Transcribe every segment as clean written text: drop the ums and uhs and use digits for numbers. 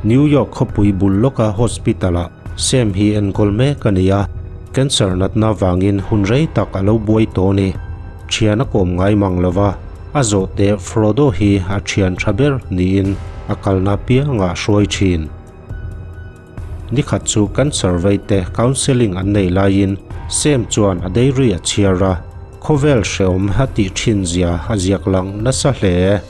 New York khawpui bul lawka hospital-ah Sam hi enkawl mek a ni a, cancer natna vangin hun rei tak a lo buai tawh a ni. Thian a kawm ngai mang lo va, a zawhte Frodo hi a thian tha ber niin a kalna piangah a hruai thin. Nikhat chu cancer veite counselling an nei laiin Sam chuan a diary a chhiar a, khawvel hreawm a tih thin zia a ziak lang nasa hle.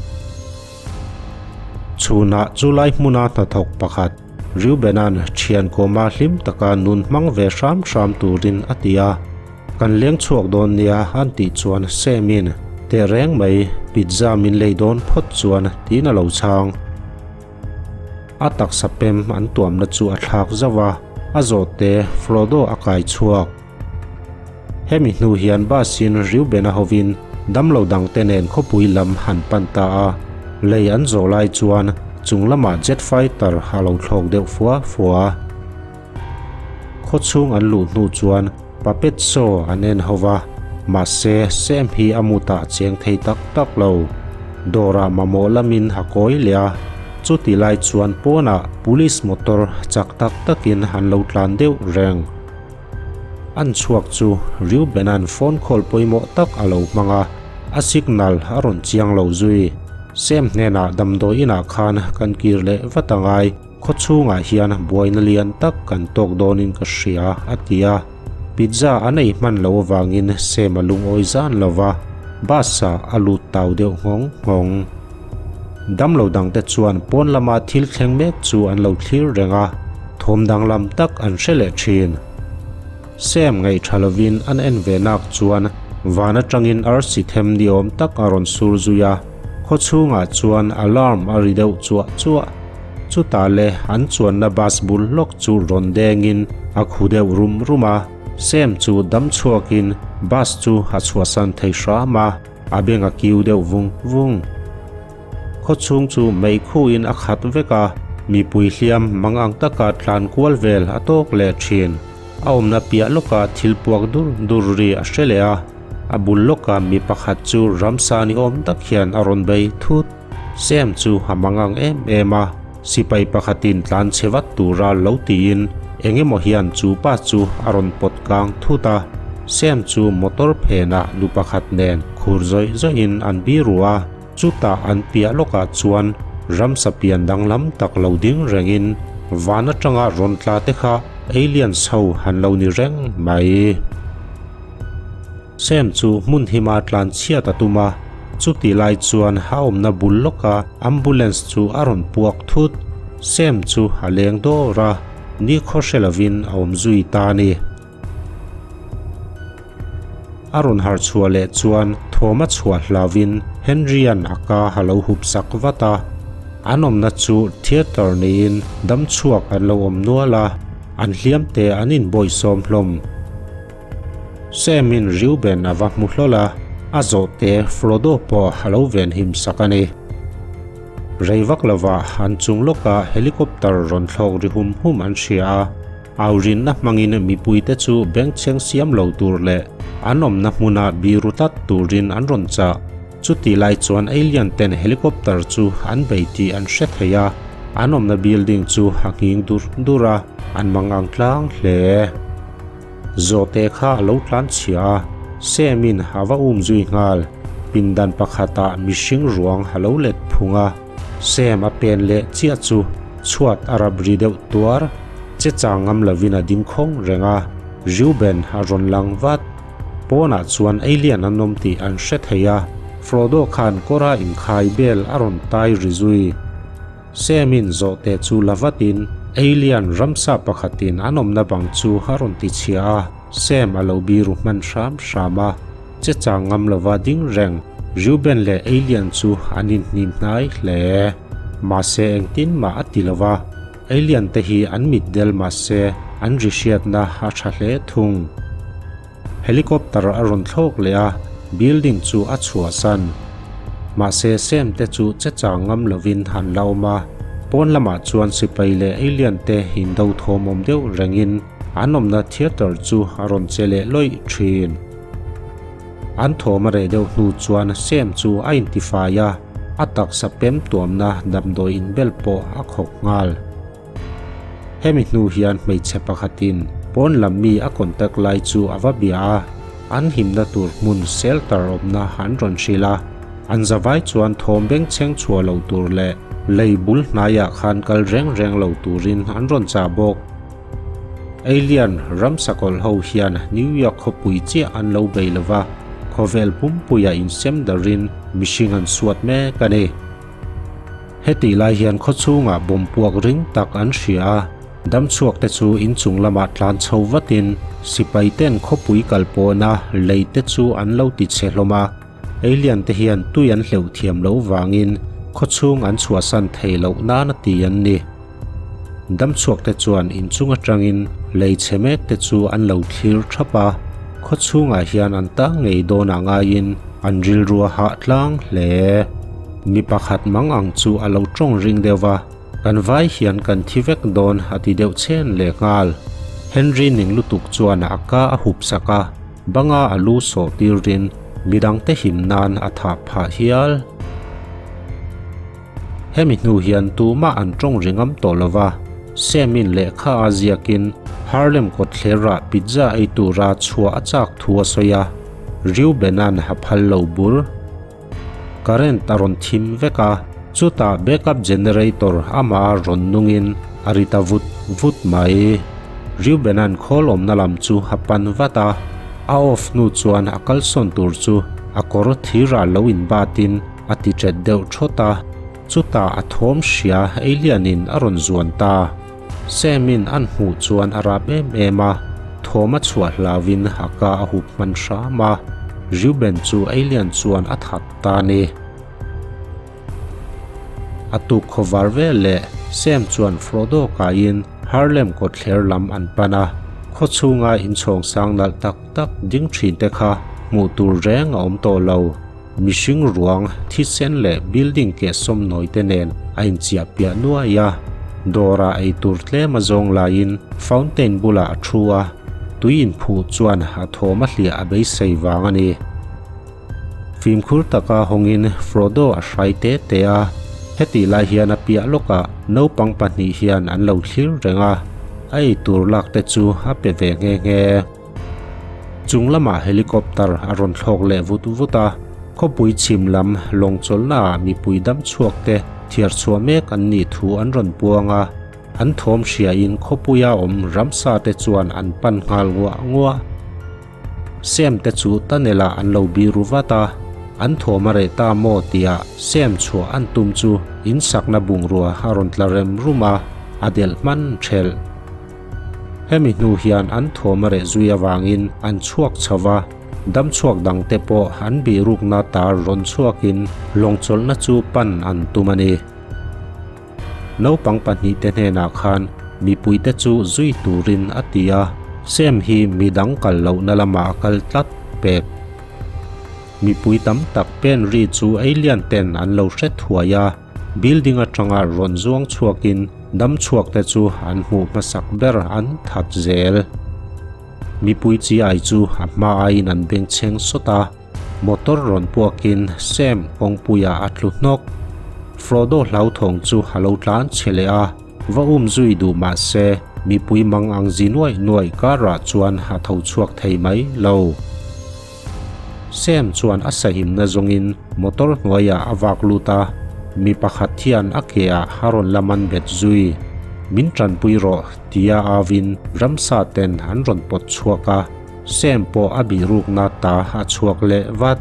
Chhunah chu lai hmuna hnathawk pakhat Reuben-a'n thian kawma hlim taka nun hmang ve hram hram turin a ti a, Kan leng chhuak dawn nia an tih chuan Sam-in tehreng mai pizza min lei dawn phawt chuan tiin a lo chhang. A taksa pem an tuamna chu a thlak zauh a, a zawhte Frodo a kai chhuak. Hemi hnu hian bus-in Reuben-a hovin damlo dangte nen khawpui lam han pan ta a, lei an zawh lai chuan chung lamah jet fighter a lo thlawk deuh fua fua. Khawchhung an luh hnu chuan puppet show an en ho va, mahse Sam hi a mutah cheng thei tak tak lo. Dawrah mamawh lamin a kawi leh a, chuti lai chuan pawnah police motor chak tak takin an lo tlan deuh reng. An chhuak chu Reuben-a'n phone call pawimawh tak a lo hmang a, a signal a rawn chiang lo zui. Sam hnenah damdawi inah khan kan kir leh vat a ngai, khawchhungah hian buaina lian tak kan tawk dawnin ka hria, a ti a. Pizza an ei hman loh avangin Sam a lungawi zan lo va, bus-ah a lut tau deuh nghawng nghawng. Damlo dangte chuan pawn lama thil thleng mek chu an lo thlir reng a, thawm danglam tak an hre leh thin. Sam ngaih tha lovin an en ve nak chuan van atangin arsi them ni awm tak a rawn sur zui a, khaw chhungah chuan alarm a ri deuh chuah chuah. Chutah le an chuanna bus bul hlawk chu rawn dengin a khu deuh rum rum a, Sam chu dam chhuakin bus chu a chhuahsan thei hram a. A beng a kiu deuh vung vung. Khawchhung chu meikhuin a khat vek a, mipui hliam mang ang taka tlan kual vel a tawk leh thin. A awmna piah lawkah thil puak dur dur ri a hre leh a, a bul lawkah mi pakhat chu ramsa ni awm tak hian a rawn bei thut. Sam chu a mang ang em em a, sipai pakhatin tlan chhe vat tura lo tiin eng emaw hian chu pa chu a rawn pawt kang thut a. Sam chu motor phenah nu pakhat nen khur zawih zawihin an biru a, chutah an piah lawkah chuan ramsa pian danglam tak lo ding rengin van atanga rawn tla te kha aliens ho han lo ni reng mai. Sam chu hmun hima tlan chhiat a tum a, chuti lai chuan a awmna bul lawka ambulance chu a rawn puak thut. Sam chu a leng dawr a, nikhaw hre lovin a awm zui ta a ni. A rawn harh chhuah leh chuan thawm a chhuah hlauvin Henry-a'n a ka a lo hup sak vat a. An awmna chu theatre niin dam chhuak an lo awm nual a, an hliam te an inbawihsawm hlawm. Sam-in Reuben a va hmu hlawl a, a zawhte Frodo pawh a lo venhim sak a ni. Rei vak lovah an chung lawkah helicopter rawn thlawk ri hum hum an hria a, aurinna hmangin mipuite chu bengchheng siam lo tur leh an awmna hmuna biru tlat turin an rawn chah. Chutih lai chuan alien ten helicopter chu an bei tih an hre thei a, an awmna building chu a nghing dur dur a, an mangang tlang hle. Zawhte kha a lo tlan chhia a, Sam-in a va um zui nghal. Pindan pakhatah mihring ruang a lo let phung a, Sam a pen leh chiah chu chhuat a rap ri deuh tuar. Che chang ngam lovin a ding khawng reng a, Reuben a rawn lang vat. Pawnah chuan alien an awm tih an hre thei a, Frodo khan kawra inkhai bel a rawn tai ri zui. Sam-in zawhte chu la vatin alien ramsa pakhatin an awmna bang chu a rawn ti chhia a, Sam a lo biru hman hram hram a, che chang ngam lova ding reng Reuben leh alien chu an inhnim hnai hle. Mahse engtin mah a ti lova, alien te hi an mitdel mahse an ri hriatna a tha hle thung. Helicopter a rawn thlawk leh a, building chu a chhuahsan. Mahse Sam te chu che chang ngam lovin an la awm a, pawn lamah chuan sipai leh alien te indo thawm awm deuh rengin an awmna theatre chu a rawn che leh lawih thin. An thawm a reh deuh hnu chuan Sam chu a intifai a, a taksa pem tuamna damdawi inbel pawh a khawk nghal. Hemi hnu hian hmeichhe pakhatin pawn lam mi a contact lai chu a va bia a, an himna tur hmun shelter awmna an rawn hrilh a. An zavai chuan thawm bengchheng chhuah lo tur leh lei bul hnaiah khan kal reng reng lo turin an rawn chah bawk. Alien ramsakawlh ho hian New York khawpui chiah an lo bei lo va, khawvel pumpuia insem darin mihring an suat mek a ni. Hetih lai hian khawchhungah bomb puak ring tak an hria a, damchhuak te chu inchung lamah tlan chho vatin sipai ten khawpui kal pawhna lei te chu an lo ti chhe hlawm a, Alien te hian tui an hleuh thiam loh vangin khawchhung an chhuahsan thei loh nana ti an ni. Damchhuak te chuan inchung atangin lei chhe mek te chu an lo thlir thap a, khawchhungah hian an tang ngei dawn ah ngaiin an rilru a hah tlang hle. Mi pakhat mang ang chu a lo tawng ring deuh va, kan vai hian kan thi vek dawn a ti deuh chhen leh nghal. Henry ning lutuk chuan a ka a hup sak a, banga a lu sawh tirin midangte him nan a thah phah hial. Hemi hnu hian tumah an tawng ri ngam tawh lo va, Semin lehkha a ziakin Harlem kawtthlerah pizza ei tura chhuah a chak thu a sawi a, Reuben-a'n a phal lo bur. Current a rawn thim vek a, chutah backup generator amah a rawn nungin a ri ta vut vut mai. Reuben-a'n khawl awmna lam chu a pan vat a, a off hnu chuan a kalsawn tur chu a kawr thirah lo inbatin A ti ṭet deuh ṭhawt a, chutah a thawm hria Eilianin a rawn zuan ta. Sam-in an hmuh chuan a rap em em a, thawm a chhuah hlauhin a ka a hup hman hram a, Reuben chu Eilian chuan a that ta a ni. A tuk khawvar vel leh Sam chuan Frodo kaiin Harlem kawtthler lam an pan a, khawchhunga inchhawng sang nalh tak tak ding ṭhin te kha hmuh tur reng a awm tawh lo. Mihring ruang, thisen leh building keh sawmnawi te nen a inchiah piah nuai a. Dawrah eitur tlem a zawng laiin fountain bulah a thu a, tui inphuh chuan a thawm a hliah a beisei vang a ni. Fimkhur taka hawngin Frodo a hrai te te a, hetih lai hian a piah lawkah naupang pahnih hian an lo thlir reng a, a eitur lak te chu a pe ve nghe nghe. Chung lamah helicopter a rawn thlawk leh vut vut a, khawpui chhim lam lawng chawlhnaah mipui dam chhuak te thiar chhuah mek an nih thu an rawn puang a, an thawm hriain khawpuia awm ramsa te chuan an pan nghal nguah nguah. Sam te chu tunnel ah an lo biru vat a, an thawm a reh ta maw tia Sam chhuah an tum chu in sakna bungrua a rawn tla rem rum a, a delh hman thelh. Hemi hnu hian an thawm a reh zui avangin an chhuak chho va, damchhuak dangte pawh an bihrukna tar rawn chhuakin lawngchawlhna chu pan an tum a ni. Naupang pahnihte hnenah khan mipuite chu zui turin a ti a, Sam hi midang kal lohna lamah a kal tlat pek. Mipui tam tak pen ri chu Alien ten an lo hre thuai a. Building atanga rawn zuang chhuakin dam chhuak te chu an hmuh hmasak ber an that zel. Mipui chi ai chu a hma aiin an bengchheng sawt a, motor rawn puakin Sam kawngpuiah a tlu hnawk. Frodo hlauthawng chu a lo tlan chhe leh a, va um zui duh mah se mipui mang ang zi nuaih nuaih karah chuan a tho chhuak thei mai lo. Sam chuan a sahimna zawngin motor hnuaiah a vak lut a, mi pakhat hian a ke ah a rawn la man bet zui. Min tanpui rawh tia avin ramsa ten an rawn pawt chhuak a, Sam pawh a bihrukna ta a chhuak leh vat.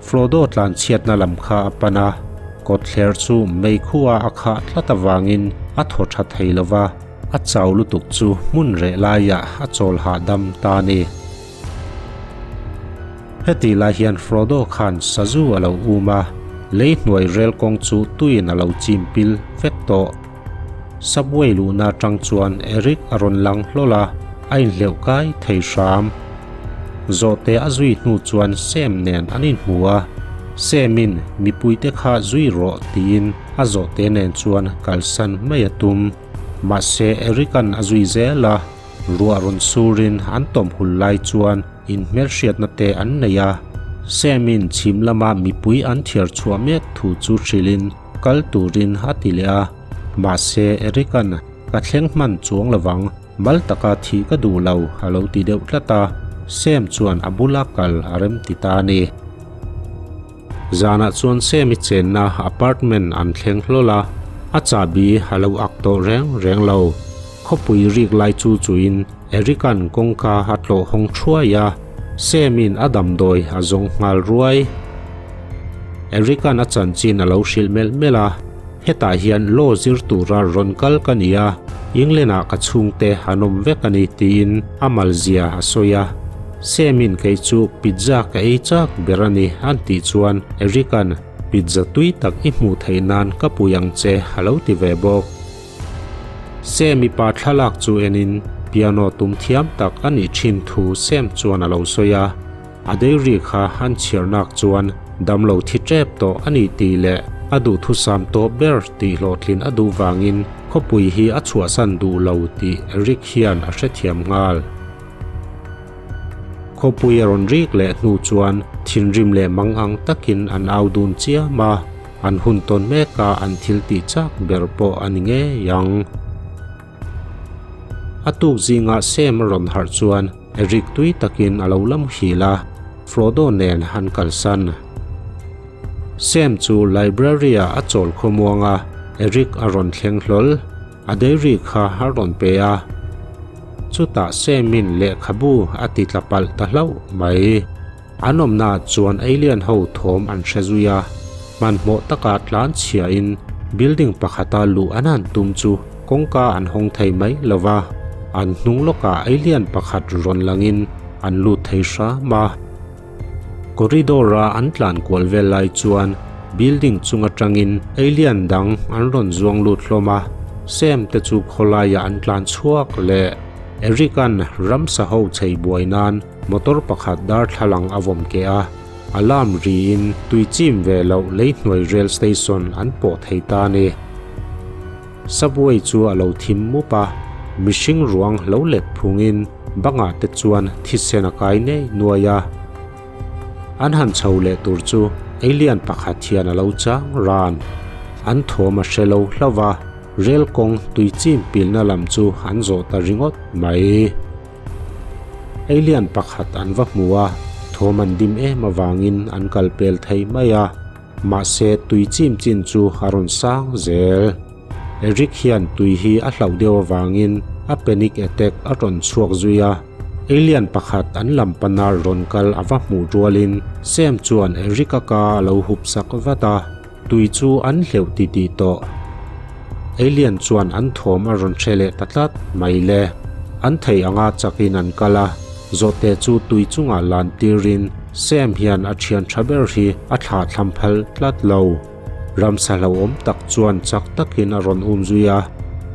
Frodo tlanchhiatna lam kha a pan a, kawtthler chu meikhu-a a khah tlat avangin a thaw tha thei lova, a chau lutuk chu hmun reh laiah a chawl hahdam ta a ni. Heti lai hian Frodo khan sazu a lo um a, lei hnuai rel kawng chu tuiin a lo chim pil vek tawh. Subway luhna atang chuan Eric a rawn lang hlawl a, a inhleuh kai thei hram. Zawhte a zui hnu chuan Sam nen an inhmu a, Sam-in mipuite kha zui rawh tiin a zawhte nen chuan kalsan mai a tum. Mahse Eric-a'n a zui zel a. Ruah rawn surin an tawm hul lai chuan inhmelhriatna te an nei a, Sam-in chhim lama mipui an thiar chhuah mek thu chu hrilhin kal turin a ti leh a, mahse Eric-a'n Ka thleng hman chuang lovang, mal taka thih ka duh lo, a lo ti deuh tlat a, Sam chuan a bula kal a rem ti ta a ni. Zanah chuan Sam-i chenna apartment an thleng hlawl a, a chahbi a lo ak tawh reng reng lo. Khawpui rik lai chu chuin Eric-a'n kawngka a tlawh hawng thuai a, Sam-in a damdawi a zawng nghal ruai. Eric-a'n a chanchin a lo hrilh melh melh a, Hetah hian law zir tura rawn kal ka ni a, England-ah ka chhungte an awm vek a ni tiin a malzia a sawi a. Sam-in kei chu pizza ka ei chak ber a ni an tih chuan Eric-a'n pizza tui tak i hmuh theih nan ka pui ang che a lo ti ve bawk. Sam-i pa thlalak chu enin piano tum thiam tak a nih thin thu Sam chuan a lo sawi a. A dairy kha an chhiarnak chuan damlo thi tep tawh a ni tih leh a duhthusam tawp ber tih hlawhtlin a duh vangin khawpui hi a chhuahsan duh lo tih Eric hian a hrethiam nghal. Khawpui a rawn rik leh hnu chuan thinrim leh mangang takin an au dun chiam a, an hun tawn meka an thil tih chak ber pawh a ni ngei ang. A tuk zingah Sam a rawn harh chuan Eric tui takin a lo la muhil a, Frodo nen an kalsan. Sam chu library-ah a chawl khawmuang a, Eric a rawn thleng hlawl. A diary kha a rawn pe a. Chutah Sam-in lehkhabu a ti tla palh ta hlauh mai. An awmnaah chuan alien ho thawm an hre zui a, hmanhmawh taka tlan chhiahin building pakhata luh an han tum chu kawngka an hawng thei mai lo va, an hnung lawkah alien pakhat rawn langin an lut thei hram a. Corridor-a an tlan kual vel lai chuan building chung atangin alien dang an rawn zuang lut hlawm a, Sam te chu khawlaiah an tlan chhuak leh Eric-a'n ramsa ho chei buai nan Motor pakhat darthlalang a vawm keh a, alarm riin tui chim ve loh leihnuai rail station an pawh thei ta a ni. Subway chu a lo thim mup a, mihring ruang lo let phungin bangah te chuan thisen a kai nei nuai a. An han chho leh tur chu alien pakhat hian a lo chang ran. An thawm a hre lo hlauh va, rail kawng tui chim pilna lam chu an zawh ta ringawt mai. Alien pakhat an va hmu a, thawm an dim em avangin an kal pel thei mai a, mahse tui chim chin chu a rawn sang zel. Eric hian tui hi a hlauh deuh avangin a panic attack a rawn chhuak zui a, alien pakhat an lam pana rawn kal a va hmuh rualin Sam chuan Eric-a ka a lo hup sak vat a, tui chu an hleuh titih tawh. Alien chuan an thawm a rawn hre leh ta tlat mai le. An thei anga chakin an kal a, zawhte chu tui chungah lan tirin Sam hian a thian tha ber hi a thlah thlam phal tlat lo. Ramsa hlauhawm tak chuan chak takin a rawn um zui a,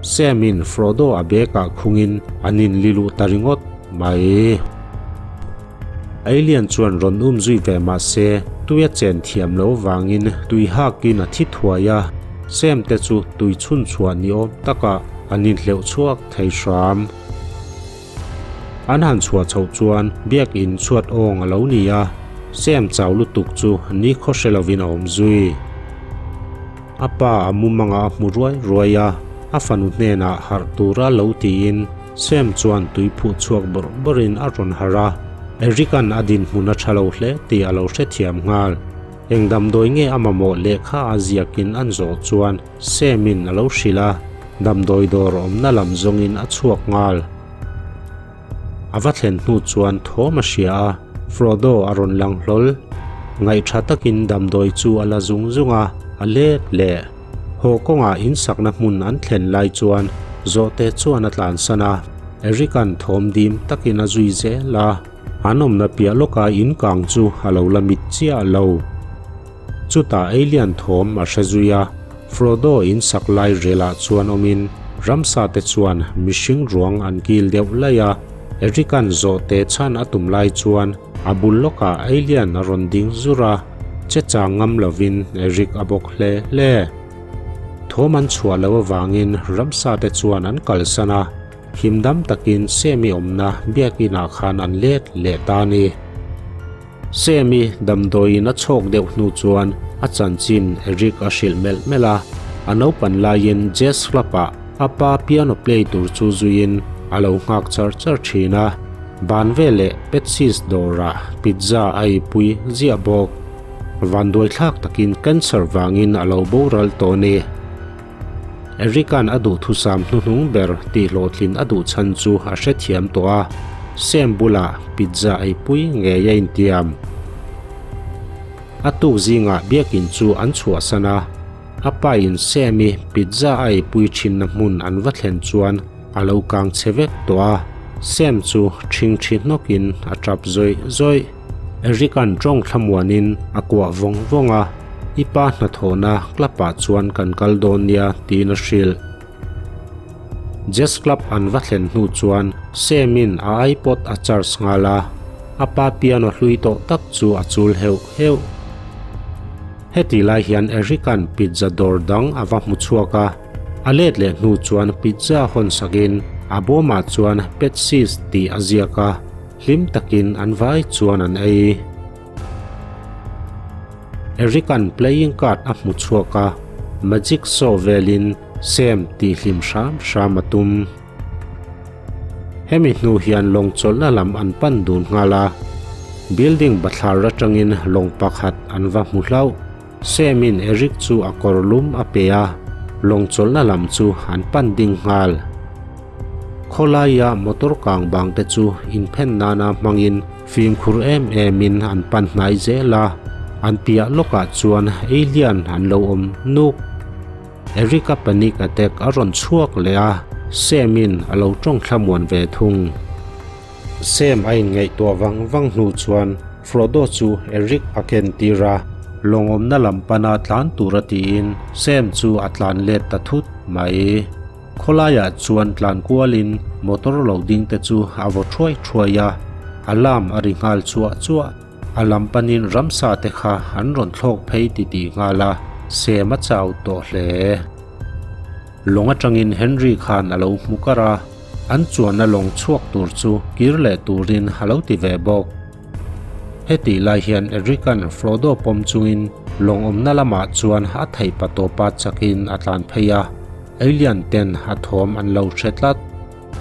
Sam-in Frodo a bag-ah khungin an inli luh ta ringawt mai. Alien chuan rawn um zui ve mah se tui a chen thiam loh vangin tui hakin a thi thuai a, Sam te chu tui chhun chhuah ni awm takah an inhleuh chhuak thei hram. An han chhuah chhoh chuan biakin chhuat awng a lo ni a, Sam chau lutuk chu nikhaw hre lovin a awm zui. A pa a mumangah a hmu ruai ruai a, a fanu hnenah harh tura lo tiin Sam chuan tui phuh chhuak bawrh bawrhin a rawn harh a, Eric-a'n a dinhmun a tha lo hle tih a lo hrethiam nghal. Eng damdawi nge a mamawh lehkha a ziakin an zawh chuan Sam-in a lo hrilh a, damdawi dawr awmna lam zawngin a chhuak nghal. A va thlen hnu chuan thawm a hria a, Frodo a rawn lang hlawl. Ngaihṭha takin damdawi chu a la zung zung a, a let leh. Haw kawngah insakna hmun an thlen lai chuan zawhte chuan a tlansan a, Eric-a'n thawm dim takin a zui zel a, an awmna piah lawka inkang chu a lo la mit chiah lo. Chutah alien thawm a hre zui a, Frodo insak lai relah chuan awmin ramsa te chuan mihring ruang an kil deuh laih a, Eric-a'n zawhte chhan a tum lai chuan a bul lawkah alien a rawn ding zur a, che chang ngam lovin Eric a bawk hle hle. Thawm an chhuah loh avangin ramsa te chuan an kalsan a, himdam takin Sammy awmna biakinah khan an let leh ta a ni. Sammy damdawiin a chhawk deuh hnu chuan a chanchin Eric a hrilh melh melh a, a naupan laiin Jazz Club-ah. A pa piano play tur chu zuiin a lo nghak char char thin a, ban veleh Patsy's dawrah pizza a eipui ziah bawk. Vanduaithlak takin cancer vangin a lo boral tawh a ni. Eric-a'n a duhthusam hnuhnung ber tihhlawhtlin a duh chhan chu a hrethiam tawh a, Sam bulah pizza eipui ngei a intiam. A tuk zingah biakin chu an chhuahsan a, a pain Sam-i pizza a eipui thinna hmun an va thlen chuan a lo kang chhe vek tawh a, Sam chu ṭhingṭhi hnawkin a ṭap zawih zawih. Eric-a'n ṭawng thlamuanin a kuah vawng vawng a, I pa hnathawhna club-ah chuan kan kal dawn nia tiin a hrilh. Jazz club an va thlen hnu chuan Sam-in a iPod a charge nghal a, a pa piano hlui tawh tak chu a chul heuh heuh. Heti lai hian Eric-a'n pizza dawr dang a va hmu chhuak a, a let leh hnu chuan pizza hawn sakin a bawmah chuan Patsy's tih a ziak a, hlim takin an vai chuan an ei. Eric-a'n playing card a hmu chhuak a, magic show velin Sam tih hlim hram hram a tum. Hemi hnu hian lawng chawlhna lam an pan dun nghal a, building bathlar atangin lawng pakhat an va hmu hlauh. Sam-in Eric chu a kawr lum a pe a, lawng chawlhna lam chu an pan ding nghal. Khawlaia motor kang bang te chu inphen nana hmangin fimkhur em emin an pan hnai zel a, an piah lawkah chuan alien an lo awm nuk. Eric-a panic attack a rawn chhuak leh a, Sam-in a lo tawng thlamuan ve thung. Sam a inngaihtuah vang vang hnu chuan Frodo chu Eric a ken tir a, lawngawmna lam pana tlan tura tiin Sam chu a tlan let ta thut mai. Khawlaiah chuan tlan kualin motor lo ding te chu a vaw thuai thuai a, alarm a ri nghal chuah chuah. A lam panin ramsa te kha an rawn thlawk phei titih nghal a, Sam a chau tawh hle. Lawng atangin Henry khan a lo hmu kar a, an chuanna lawng chhuak tur chu kir leh turin a lo ti ve bawk. Hetih lai hian Eric-a'n Frodo pawm chungin lawng awmna lamah chuan a theih pa tawpa chakin a tlan phei a, alien ten a thawm an lo hre tlat.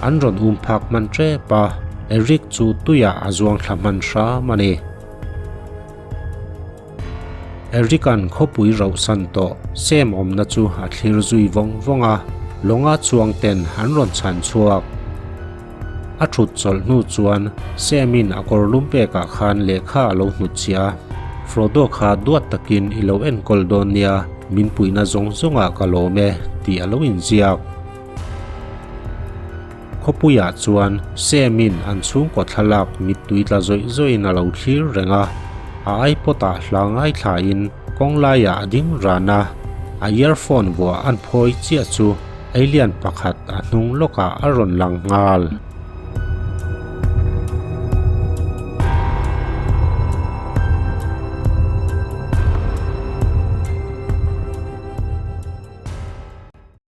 An rawn um phak hman tep a, Eric chu tuiah a zuang thla hman hram a ni. Eric-a'n khawpui rauhsan tawh Sam awmna chu a thlir zui vawng vawng a, lawnga chuang ten an rawn chhan chhuak. A thut chawlh hnu chuan Sam-in a kawr lum pekah khan lehkha a lo hnut chiah a, Frodo kha duat takin i lo enkawl dawn nia, min puihna zawng zawngah ka lawm e, tih a lo inziak. Khawpuiah chuan Sam-in an chhungkaw thlalak mittui tla zawih zawihin a lo thlir reng a, a iPod-ah hla ngaithlain kawng laiah a ding ran a, a earphone vuah an phawi chiah chu alien pakhat a hnung lawkah a rawn lang nghal.